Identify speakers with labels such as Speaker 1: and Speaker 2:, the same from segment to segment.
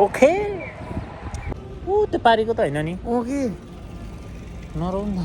Speaker 1: Okay ऊ त्यो पारेको त होइन नि
Speaker 2: ओके
Speaker 1: नरौ न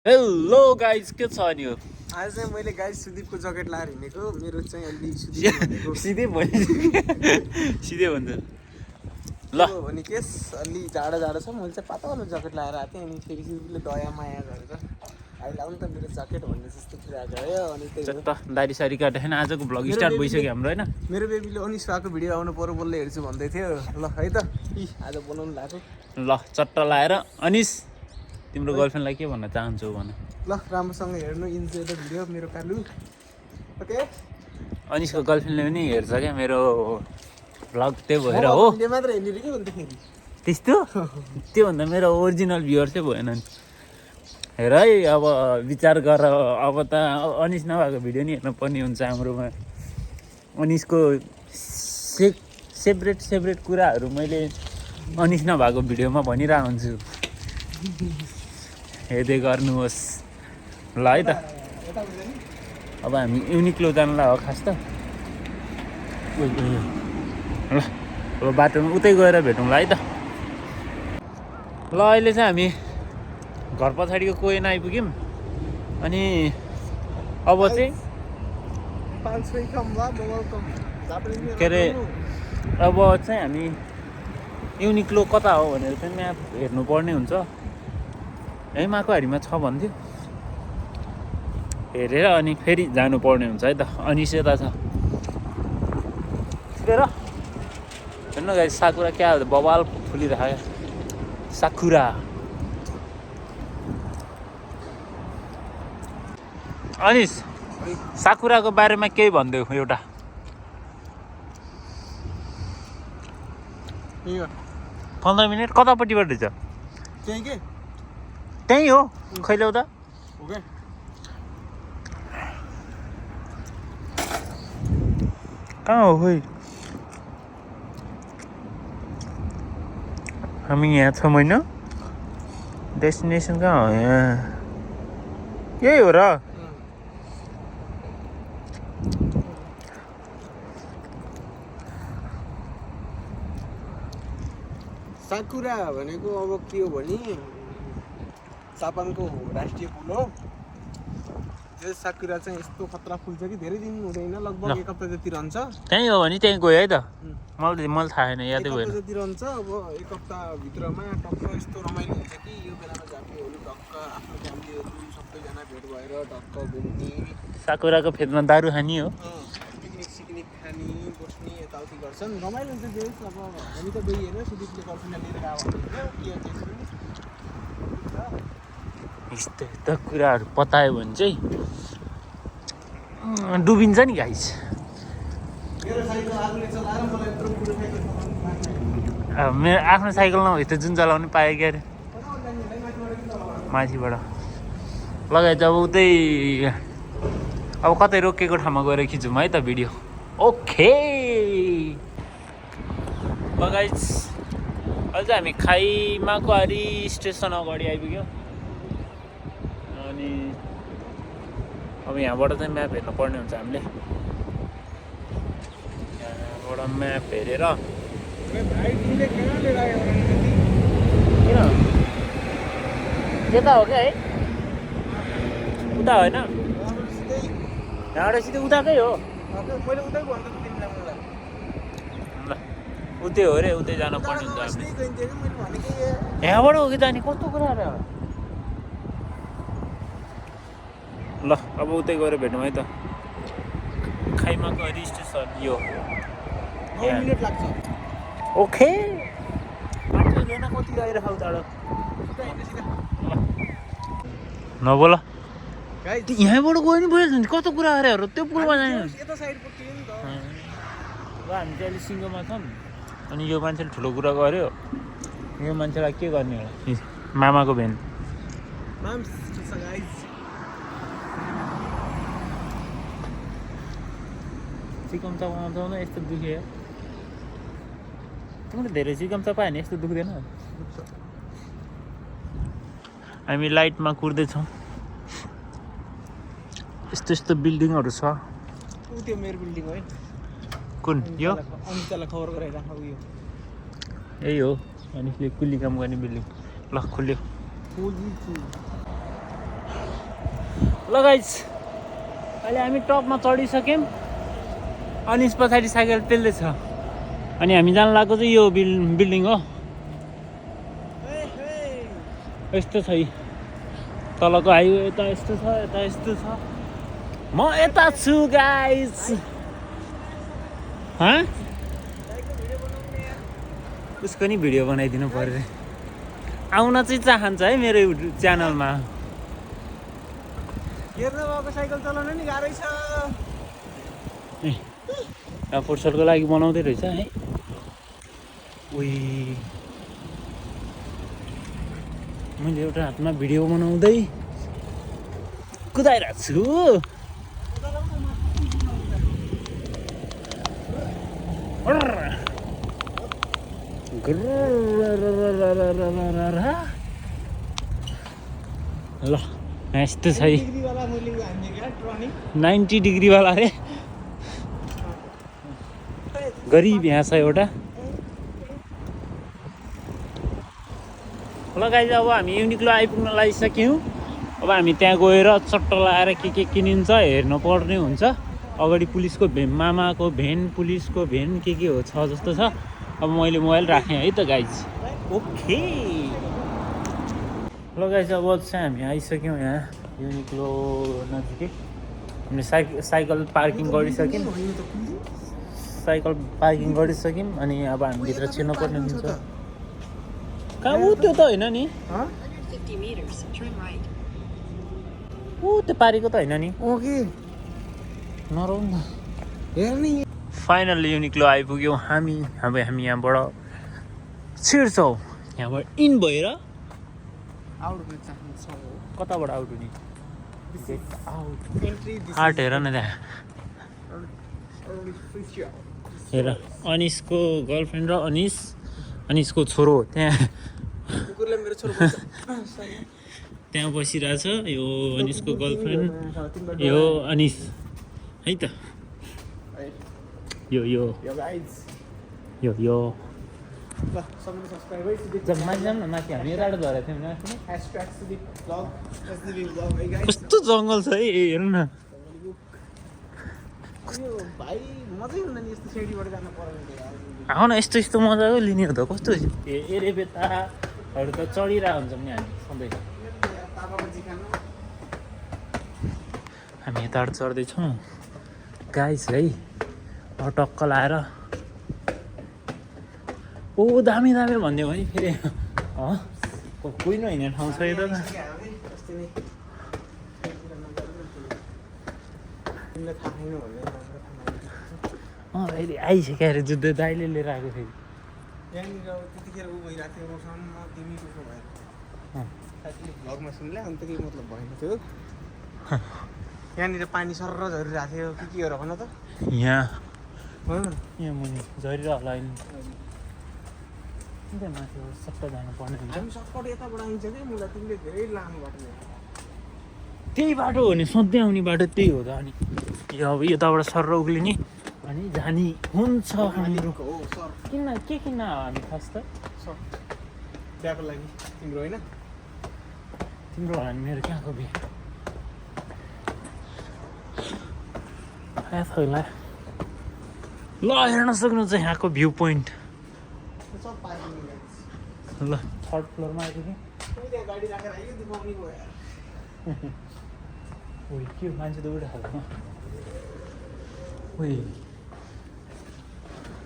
Speaker 1: हेलो गाइज के छ नि
Speaker 2: आज चाहिँ मैले गाइस सुदीपको ज्याकेट लाएर हिँडेको मेरो चाहिँ अलि सुदीप
Speaker 1: सिधै भन्छ सिधै भन्छ ल
Speaker 2: भने केस अलि जाडो छ मैले चाहिँ पातलो ज्याकेट लाएर आएको थिएँ अनि फेरि सुदीपले दया माया गरेर अहिले आउनु त मेरो ज्याकेट भन्ने जस्तो कुरा गयो अनि त्यही
Speaker 1: त दारी सारी काटेन आजको भ्लग स्टार्ट भइसक्यो हाम्रो होइन
Speaker 2: मेरो बेबीले अनिस्वाको भिडियो आउनु पर्यो बोल्दै हेर्छु भन्दै थियो ल है त आज बनाउनु लाग्यो
Speaker 1: ल चट्ट लाएर अनिस तिम्रो गर्लफ्रेन्डलाई के भन्न चाहन्छौ भन
Speaker 2: ल राम्रोसँग हेर्नु इन्जोय द भिडियो मेरो कालु ओके
Speaker 1: अनिसको गर्लफ्रेन्डले पनि हेर्छ क्या मेरो भ्लग त्यही भएर हो
Speaker 2: भिडियो मात्र हेर्ने के भन्दाखेरि
Speaker 1: त्यस्तो त्योभन्दा मेरो ओरिजिनल भ्युवर चाहिँ भएन नि हेर है अब विचार गर अब त अनिस नभएको भिडियो नि हेर्नु पर्ने हुन्छ हाम्रोमा अनिसको सेपरेट कुराहरू मैले अनिस नभएको भिडियोमा भनिरहेको हुन्छु हेर्दै गर्नुहोस् ल है त अब हामी युनिक्लो जानलाई हो खास त ल अब बाटोमा उतै गएर भेटौँला है त ल अहिले चाहिँ हामी घर पछाडिको कोइन आइपुग्यौँ अनि अब चाहिँ के अरे अब चाहिँ हामी युनिक्लो कता हो भनेर चाहिँ म्याप हेर्नुपर्ने हुन्छ है माकुहारीमा छ भन्थ्यो हेरेर अनि फेरि जानुपर्ने हुन्छ है त अनि यता छ हेर हेर्नु गाई साकुरा क्या बबाल फुलिरहेको साकुरा अनिस साकुराको बारेमा केही भनिदेऊ एउटा 15 मिनट कतापट्टिबाट छ
Speaker 2: त्यही के
Speaker 1: त्यही हो खैल्याउ त
Speaker 2: ओके
Speaker 1: कहाँ हो खोइ हामी यहाँ छौँ होइन डेस्टिनेसन कहाँ हो यहाँ यही हो र
Speaker 2: साकुरा भनेको अब के हो भने जापानको राष्ट्रिय फुल हो यो साकुरा चाहिँ यस्तो खतरा फुल्छ कि धेरै दिन हुँदैन लगभग एक हप्ता जति रहन्छ
Speaker 1: त्यही हो भने त्यही गयो है त मलाई थाहा छैन यादै भएन
Speaker 2: जति रहन्छ अब एक हप्ता भित्रमा टक्क यस्तो रमाइलो हुन्छ कि यो बेलामा जातीहरू टक्क आफ्नो फ्यामिलीहरू सबैजना भेट भएर टक्क घुम्ने
Speaker 1: साकुराको फेदमा दारू खानी हो
Speaker 2: पिकनिक खाने बस्ने यताउति गर्छन् रमाइलो हुन्छ जे अब हामी त गई हेरेर सुदीपले गर्लफ्रेन्ड लिएर गएको के
Speaker 1: यस्तो यस्तो कुराहरू पतायो भने चाहिँ डुबिन्छ नि गाइस मेरो आफ्नो साइकल नभए त जुन चलाउनु पाएँ क्या अरे माथिबाट लगाए त अब उतै अब कतै रोकिएको ठाउँमा गएर खिचौँ है त भिडियो ओके गाइस अहिले चाहिँ हामी माकुहारी स्टेसन अगाडि आइपुग्यौँ अनि अब यहाँबाट चाहिँ म्याप हेर्नु पर्ने हुन्छ हामीले यहाँबाट म्याप हेरेर किन यता हो क्या है उता होइन यहाँबाट सिधै उताकै हो ल उतै हो रे उतै जानु पर्ने हुन्छ हामीले यहाँबाट हो कि जाने कस्तो कुरा र ल अब उतै गएर भेटौँ है त माकुहारी स्टेसन यो
Speaker 2: 9 मिनेट लाग्छ
Speaker 1: ओके कति गइरहेको टाढो नबोल
Speaker 2: गाइस
Speaker 1: यहाँबाट गयो नि भइहाल्छ नि कस्तो कुरा गरेर त्यो पुलमा जाने
Speaker 2: यता साइडपट्टि नि त
Speaker 1: अब हामी चाहिँ अहिले सिङ्गोमा छौँ अनि यो मान्छेले ठुलो कुरा गर्यो यो मान्छेलाई के गर्ने हो मामाको भेन
Speaker 2: माम्स गाइस
Speaker 1: चिकन चपाउँदा यस्तो दुख्यो तिमीले धेरै चिकन चपायो भने यस्तो दुख्दैन हामी लाइटमा कुर्दैछौँ यस्तो यस्तो बिल्डिङहरू छ
Speaker 2: ऊ त्यो मेरो बिल्डिङ हो है
Speaker 1: कुन यो
Speaker 2: अमितालाई खबर गराइराख उयो
Speaker 1: यही हो अनिसले कुल्ली काम गर्ने बिल्डिङ ल खुल्यो ल गाइस अहिले हामी टपमा चढिसक्यौँ अनिस पछाडि साइकल पेल्दैछ अनि हामी जान लागेको चाहिँ यो बिल्डिङ हो यस्तो छ तलको हाइवे यता यस्तो छ यता यस्तो छ म यता छु गाइस उसको नि भिडियो बनाइदिनु पर्यो आउन चाहिँ चाहन्छ है मेरो च्यानलमा
Speaker 2: हेर्न बाबा साइकल चलाउन नि गाह्रै छ
Speaker 1: फुटसलको लागि बनाउँदै रहेछ है उही मैले एउटा हातमा भिडियो बनाउँदै कुदाइरहेको छु ल यस्तो छ 90 डिग्रीवाला अरे गरिब यहाँ छ एउटा ल गाइस अब हामी युनिक्लो आइपुग्न लागिसक्यौँ अब हामी त्यहाँ गएर चट्ट लगाएर के किनिन्छ हेर्नु पर्ने हुन्छ अगाडि पुलिसको मामाको भेन पुलिसको भेन के हो छ जस्तो छ अब मैले मोबाइल राखेँ है त गाइस ओके ल गाइस अब चाहिँ हामी आइसक्यौँ यहाँ युनिक्लो नजिकै हामीले साइकल पार्किङ गरिसक्यौँ अनि अब हामी भित्र छिर्नुपर्ने हुन्छ कहाँ ऊ त्यो त होइन नि ऊ त्यो पारेको त होइन नि
Speaker 2: ओके
Speaker 1: नरौ न
Speaker 2: हेर्ने
Speaker 1: फाइनल्ली युनिक्लो आइपुग्यौँ हामी यहाँबाट छिर्छौँ यहाँबाट इन भएर
Speaker 2: आउट हुन चाहन्छौँ
Speaker 1: कताबाट आउट हुने
Speaker 2: गेट आउट एन्ट्री
Speaker 1: आर्ट हेर न त्यहाँ हेर अनिसको गर्लफ्रेन्ड र अनिसको छोरो त्यहाँ
Speaker 2: कुकुरले मेरो छोरो
Speaker 1: त्यहाँ बसिरहेछ यो अनिसको गर्लफ्रेन्ड यो अनिस है त यो
Speaker 2: गाइस
Speaker 1: यो
Speaker 2: ल सबैले सब्स्क्राइब है
Speaker 1: जम्मा जाम न माथि हामी राडो धरेको थियौँ न
Speaker 2: #vlog है गाइस
Speaker 1: कस्तो जङ्गल छ है हेर न
Speaker 2: यो भाइ मजै हुँदैन नि यस्तो सिडीबाट जान पर्यो
Speaker 1: आऊ न यस्तो मजाको लिने हो त कस्तो एरेबेताहरू त चढिरहेको हुन्छौँ नि हामी सधैँ हामी यताबाट चढ्दैछौँ गाइस है टक्क लाएर ओ दामी भन्दै हो नि फेरि कोही नहिँड्ने ठाउँ छ यता त फेरि आइसक्यो अरे जुद्ध दाइले लिएर आएको फेरि
Speaker 2: यहाँनिर त्यतिखेर ऊ भइरहेको थियो मसँग तिमी कसो भयो भ्लगमा सुन्ला अन्त केही मतलब भएन थियो यहाँनिर पानी सर्र झरिरहेको थियो के हो र भन त
Speaker 1: यहाँ
Speaker 2: मुनि
Speaker 1: झरिरह होला अहिले माथि सट्ट जानु पर्ने हुन्छ
Speaker 2: हामी सर्टकट यताबाट आइन्छ कि मलाई तिमीले धेरै लामो बाटो
Speaker 1: त्यही बाटो हो नि सधैँ आउने बाटो त्यही हो त अनि यो अब यताबाट सर्र उक्लिने अनि जाने हुन्छ हाम्रो किन किन्न हामी खास त
Speaker 2: बिहाको लागि तिम्रो होइन
Speaker 1: तिम्रो होला नि मेरो कहाँको बिहा ल हेर्न सक्नुहुन्छ यहाँको भ्यू पोइन्ट ल थर्ड फ्लोरमा आइपुग्यो के मान्छे त उठिहाल्छ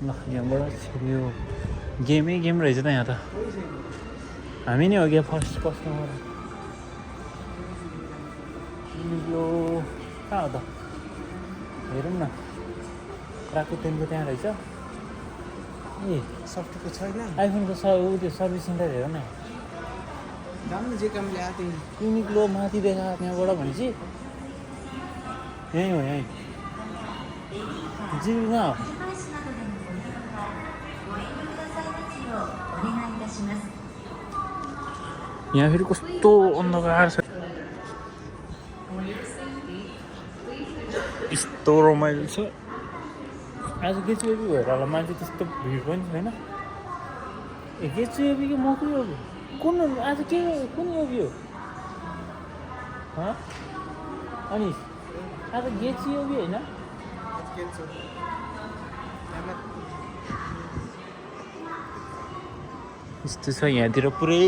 Speaker 1: ल यहाँबाट छिर्यो गेम रहेछ त यहाँ त हामी नै हो क्या फर्स्ट कस्टमर यो कहाँ हो त हेरौँ न राकुतेनको त्यहाँ रहेछ ए
Speaker 2: सफ्टको छैन
Speaker 1: आइफोनको त्यो सर्भिस सेन्टर हेर न
Speaker 2: जानु जे काम ल्याएको त्यही
Speaker 1: युनिक्लो माथि देखा त्यहाँबाट भनेपछि यहीँ हो यहीँ जिउमा यहाँ फेरि कस्तो अन्धकार छ यस्तो रमाइलो छ आज गेचुएबी भएर होला मान्छे त्यस्तो भिड पनि छैन ए गेचुएबी कि मकै हो कुन आज के कुन योगी हो अनि आज गेचियोगी होइन यस्तो छ यहाँतिर पुरै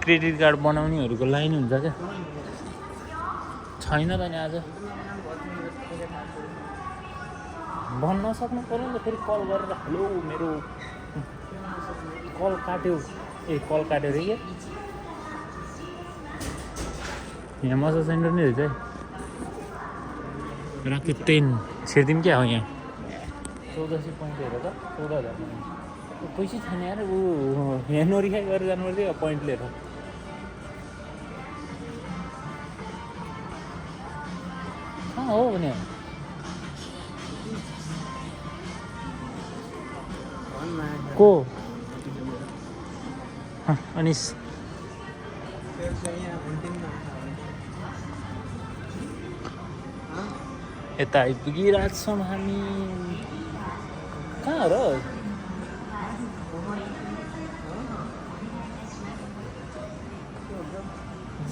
Speaker 1: क्रेडिट कार्ड बनाउनेहरूको लाइन हुन्छ क्या छैन त नि आज भन्न सक्नु पऱ्यो नि त फेरि कल गरेर हेलो मेरो कल काट्यो कल काट्यो अरे क्या यहाँ मसाज सेन्टर नै रहेछ है राख्यो 10 छिर्दिउँ क्या हो यहाँ 1400 पोइन्ट हेर त 14,000 पैसा छैन यार ऊ यहाँ नोरिखाइ गरेर जानु पर्थ्यो पोइन्ट लिएर कहाँ हो भने को अनिस यता आइपुगिरहेको छौँ हामी कहाँ र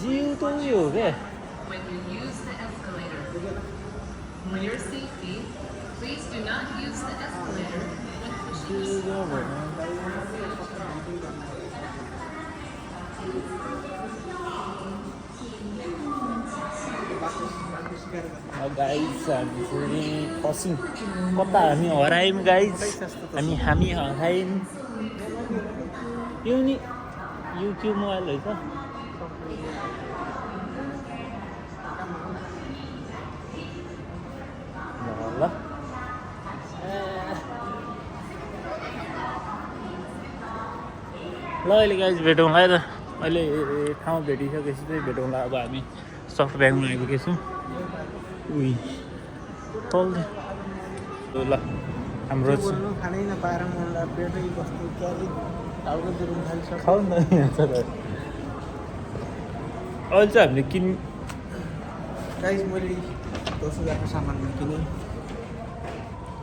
Speaker 1: जिउ त उयो हो क्या गाइज हामी फेरि फस्यौँ कता हामी हरायौँ गाइज हामी हरायौँ यो नि युक्यू मोबाइल रहेछ ल अहिले गाइज भेटौँला है त अहिले ठाउँ भेटिसकेपछि चाहिँ भेटौँला अब हामी सफ्ट ब्याङ्कमा आइपुगेछौँ उही तल ल हाम्रो
Speaker 2: खानै नपाएर मलाई पेटै कस्तो क्यारी टाउको दुरुन थालिसक्यो
Speaker 1: खाऊ न यहाँ छ त अहिले चाहिँ हामीले
Speaker 2: गाइस मैले 10,000को सामान किने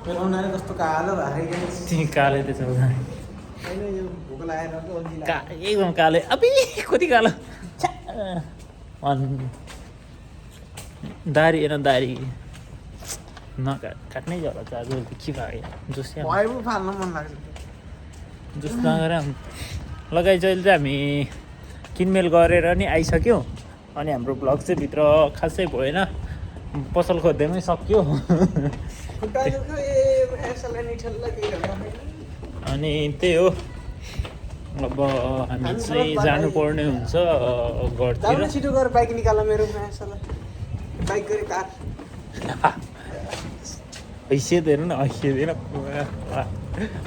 Speaker 2: मेरो उनीहरू कस्तो कालो भएको गाइस
Speaker 1: त्यही कालै त्यसो
Speaker 2: होइन यो भोक लागेर
Speaker 1: एकदम काले अबि कति कालो दारी दारी नकाट्नै जाला आज के भयो जोस
Speaker 2: भयो फाल्न मन लाग्छ
Speaker 1: जोस नगरेर लगाइ जहिले चाहिँ हामी किनमेल गरेर नि आइसक्यौँ अनि हाम्रो ब्लग चाहिँ भित्र खासै भएन पसल खोज्दैमै सक्यो अनि त्यही हो अब हामी चाहिँ जानुपर्ने हुन्छ घरतिर
Speaker 2: छिटो गएर बाइक निकाल मेरो बाइक गरे कार
Speaker 1: हैसियत हेर्नु न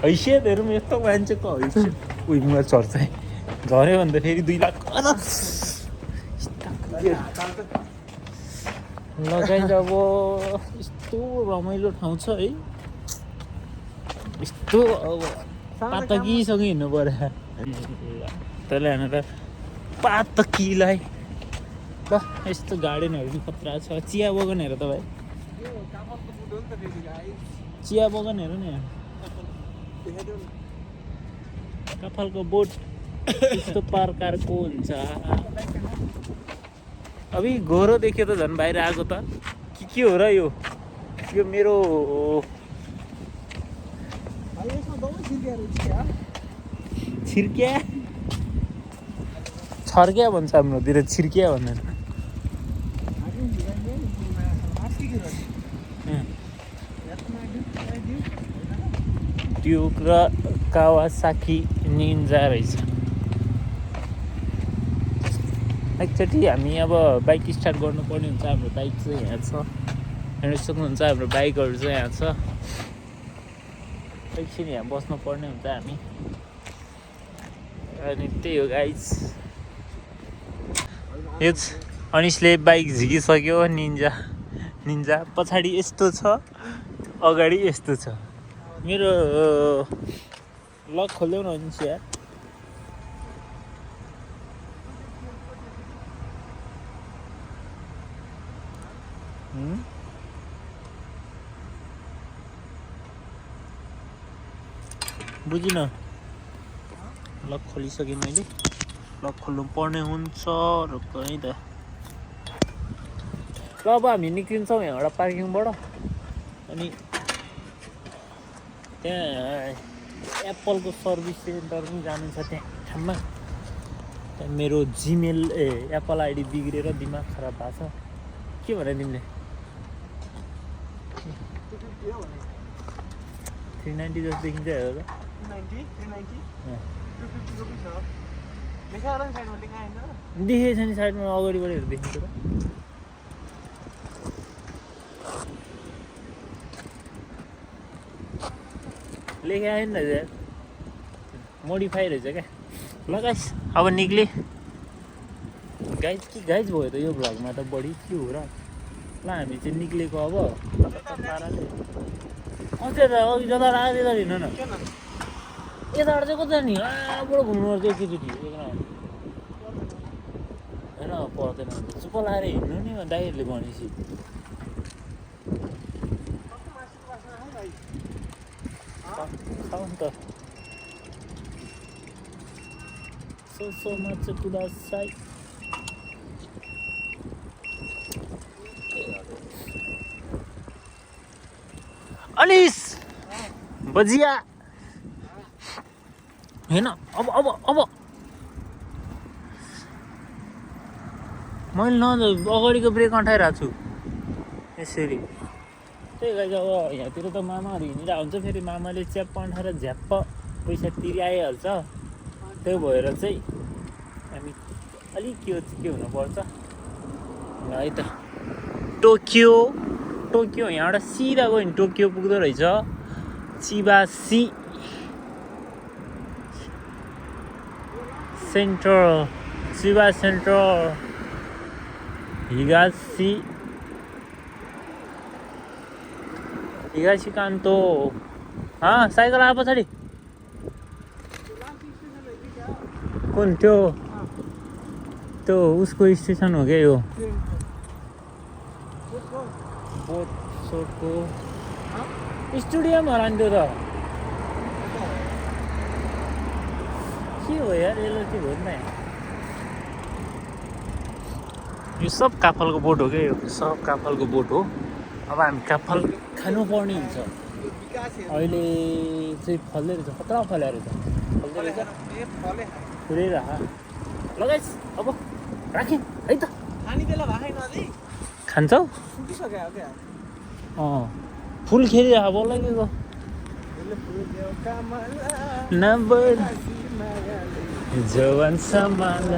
Speaker 1: हैसियत हेरौँ यस्तो मान्छेको हैसियत उही मुवा चढ्छ झऱ्यो भने त फेरि 2 लाख लगाइन्छ अब यस्तो रमाइलो ठाउँ छ है यस्तो अब पातकीसँग हिँड्नु पऱ्यो तैँले हानेर पातकीलाई ल यस्तो गार्डनहरू पनि खतरा छ चिया बगान हेर त भाइ चिया बगान हेर न कपालको बोट यस्तो प्रकारको हुन्छ अबि घोरो देख्यो त झन् बाहिर आएको त के हो र यो मेरो छिर्क्या छर्क्या भन्छ हाम्रोतिर छिर्क्या भन्दैन त्यो कावासाकी निन्जा रहेछ एकचोटि हामी अब बाइक स्टार्ट गर्नुपर्ने हुन्छ। हाम्रो बाइक चाहिँ यहाँ छ, हेर्नु सक्नुहुन्छ हाम्रो बाइकहरू चाहिँ यहाँ छ। एकछिन यहाँ बस्नुपर्ने हुन्छ हामी। अनि त्यही हो गाइज। यो अनिसले बाइक झिकिसक्यो। निन्जा पछाडि यस्तो छ, अगाडि यस्तो छ। मेरो लक खोल्देऊ न अनिस यार। बुझिन, लक खोलिसकेँ मैले। लक खोल्नु पर्ने हुन्छ र कहीँ त। ल अब हामी निक्लिन्छौँ यहाँबाट पार्किङबाट। अनि त्यहाँ एप्पलको सर्भिस सेन्टर पनि जानु छ त्यहाँ ठाउँमा। त्यहाँ मेरो जिमेल एप्पल आइडी बिग्रेर दिमाग खराब भएको छ। के भने तिमीले 390 जस्तो देखिन्छ हेर त।
Speaker 2: 390
Speaker 1: देखेको छ नि साइडमा, अगाडिबाट हेरेर देखिन्छ त। लेखे आएन रहेछ, मोडिफाई रहेछ क्या। ल गाइस अब निक्ले। गाइज भयो त यो भ्लगमा त बढी के हो र। ल हामी चाहिँ निक्लेको अब पाराले। अझै त अघि जता राखेर हिँड्नु न। यताबाट चाहिँ कता नि बडो घुम्नुपर्छ एकैचोटि। होइन पर्दैन, चुप्प लाएर हिँड्नु नि दाइहरूले भनेपछि। खाऊ नि त। सोमा चाहिँ कुदासाई। अनिस बजिया होइन। अब मैले अगाडिको ब्रेक अँठाइरहेको छु यसरी। त्यही गाइज अब यहाँतिर त मामाहरू हिँडिरहेको हुन्छ, फेरि मामाले च्याप्प अँठाएर झ्याप्प पैसा तिरि आइहाल्छ। त्यही भएर चाहिँ हामी अलिक के हुनुपर्छ। ल है त टोकियो यहाँबाट सिधा गयो भने टोकियो पुग्दो रहेछ। Chiba centre Higashi Kanto. Cycle आयो पछाडि। कुन त्यो उसको स्टेसन हो क्या यो बोटको स्टुडियम होला नि त्यो त। के हो यार, यसलाई के भयो नि। यो सब काफलको बोट हो क्या, यो सब काफलको बोट हो। अब हामी काफल खानुपर्ने हुन्छ। अहिले चाहिँ फल्दै रहेछ, खतरा फल्यो रहेछ। पुरै लगाइस्। अब राखेँ है त। खान्छौ? फुल खेलिरह बोल्ला के गो जवान सम्हाल